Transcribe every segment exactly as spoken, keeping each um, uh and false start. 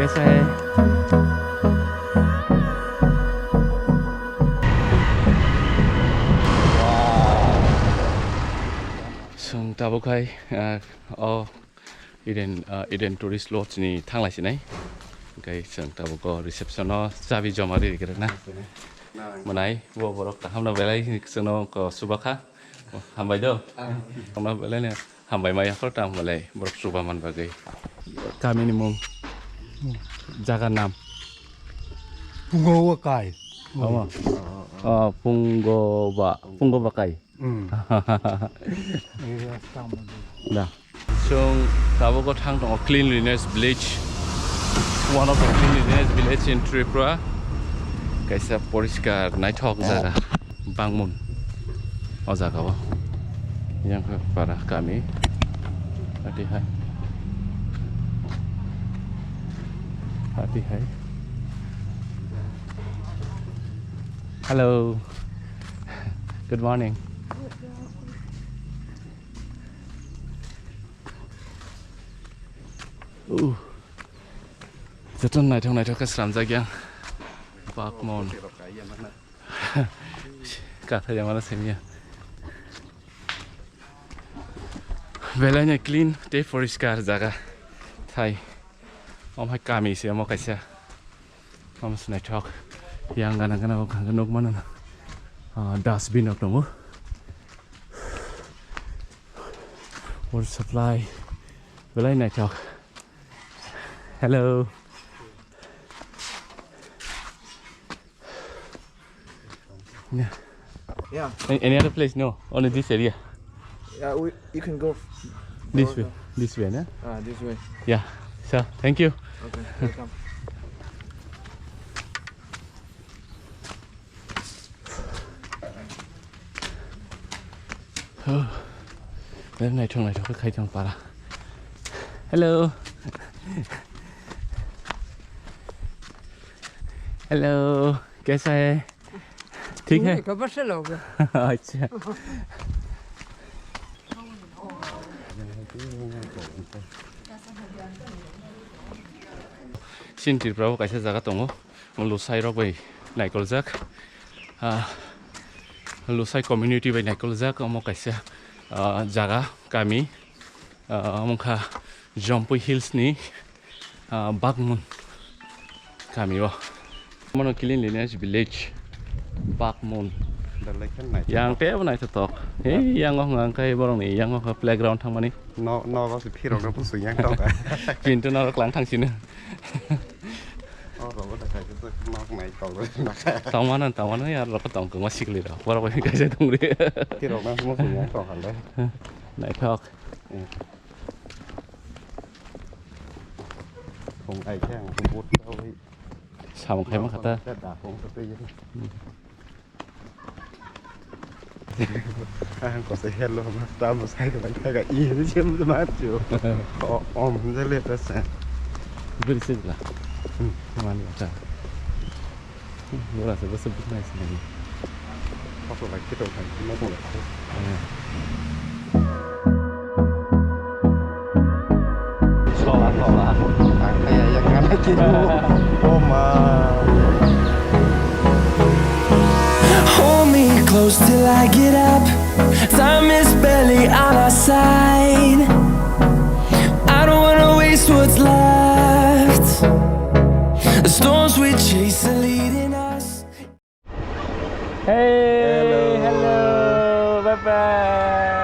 Yes, I. Chwng tabuk hai, ah, o Eden, ah, Eden Tourist Lodge ni thanglai sinai. Hwnkhe chwng tabuk o reception o chabi joma ri rikhe na. Mwnai bo borok kaham no belai chwngno ko chubakha. Hambai do. Tongna belai no hambai maya kho tang belai borok chuba man bagwi. Kami ni mung. Jaga nam. Pungo Bakai. Omo. Oh, Pungo Ba, Pungo Bakai. Hmm. Da. Chwng tabuk o thang tongo Cleanliness Village. One of the cleanliness village in Tripura. Kaisa poriskar naithok jaga. Bangmun. O jaga o. Yang khe para kami. Ati hai. Ati hai. Hello. Good morning. Uh. Joto naithok naithok khe swnamjak yang. Bakmon. Kathai yang mana semiya. Belai no clean tei poriskar jaga. Thai. Om hai kami se omo kaisa. Omo se naithok. Yang gana gana o khangkhe nukmano. Ah, dustbin rok tongo. Water supply. Belai naithok. Hello. Yeah. Yeah. A-, any other place? No, only this area. Yeah, we, you can go. This way. This way, no? Ah, this way. Yeah. So, thank you. Okay, welcome. Oh, very nice, nice, okay, khai thang para. Hello. Hello, kaisa hai? Thik hai? Khabar se loge. Acha. Chini Tripura o kaisa jaga tongo. Lusai rok bai naikoljak, ah, Lusai community bai naikoljak, omo kaisa, ah, jaga, kami, ah, omo wngkha Jampui Hills ni, ah, Bakmun kami o. Omo no Cleanliness Village, Bakmun. Belai khe naithok. Yang tebo naithotok. Hey, yang o hwnka khe borok ni yang o playground thangmani. No, nogo se phirok no busu yang tok. Kintu norok lang thang sino. Oh, rogo da kaisa nok nai tong. Tongmano, tongmano ya, rok tong kwma sikli rok. Borok bai kaisa tong ri. Phirok no busu yang tok hande. Naithok. Eh. Kong ai khe ang bot tau. Samung khai ma khata. Da kong sa tei. Ang ko se hello ma ta mo sai ko ta ga i ni chem ma chu. O, om je le ta sa. Beri se la. Hmm. Man ta. Hmm, bora se basa buk nai se ni. Ko so la kito kan mo ko la. Eh. Sola, sola. Ang kaya yang ngana kinu. Oh, ma. Hold me close till I get up. Time is barely on our side. I don't wanna waste what's left. The storms we chase are leading us. Hey, hello, hello, bye bye.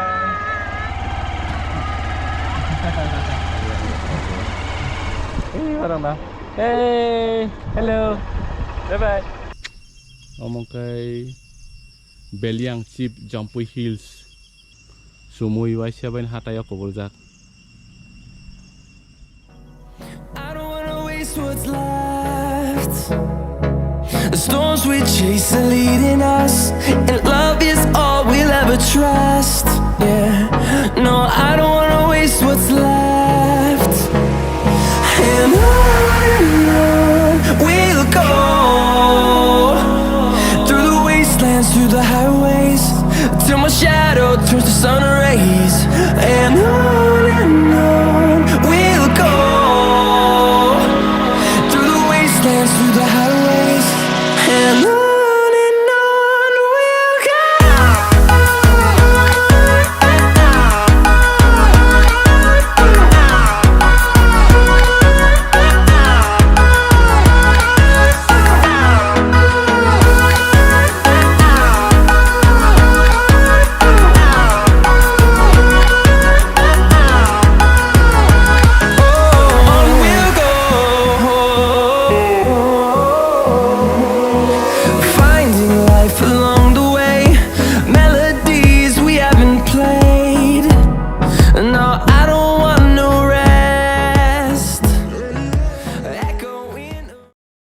Hey, warang na. Hey, hello, bye bye. Omo kai Beliang Chip Jampui Hills. Sumui waisa bai hatai o kubuljak. I don't wanna waste what's left. The storms we chase are leading us, and love is all we'll ever trust. Yeah, no, I don't wanna waste what's left.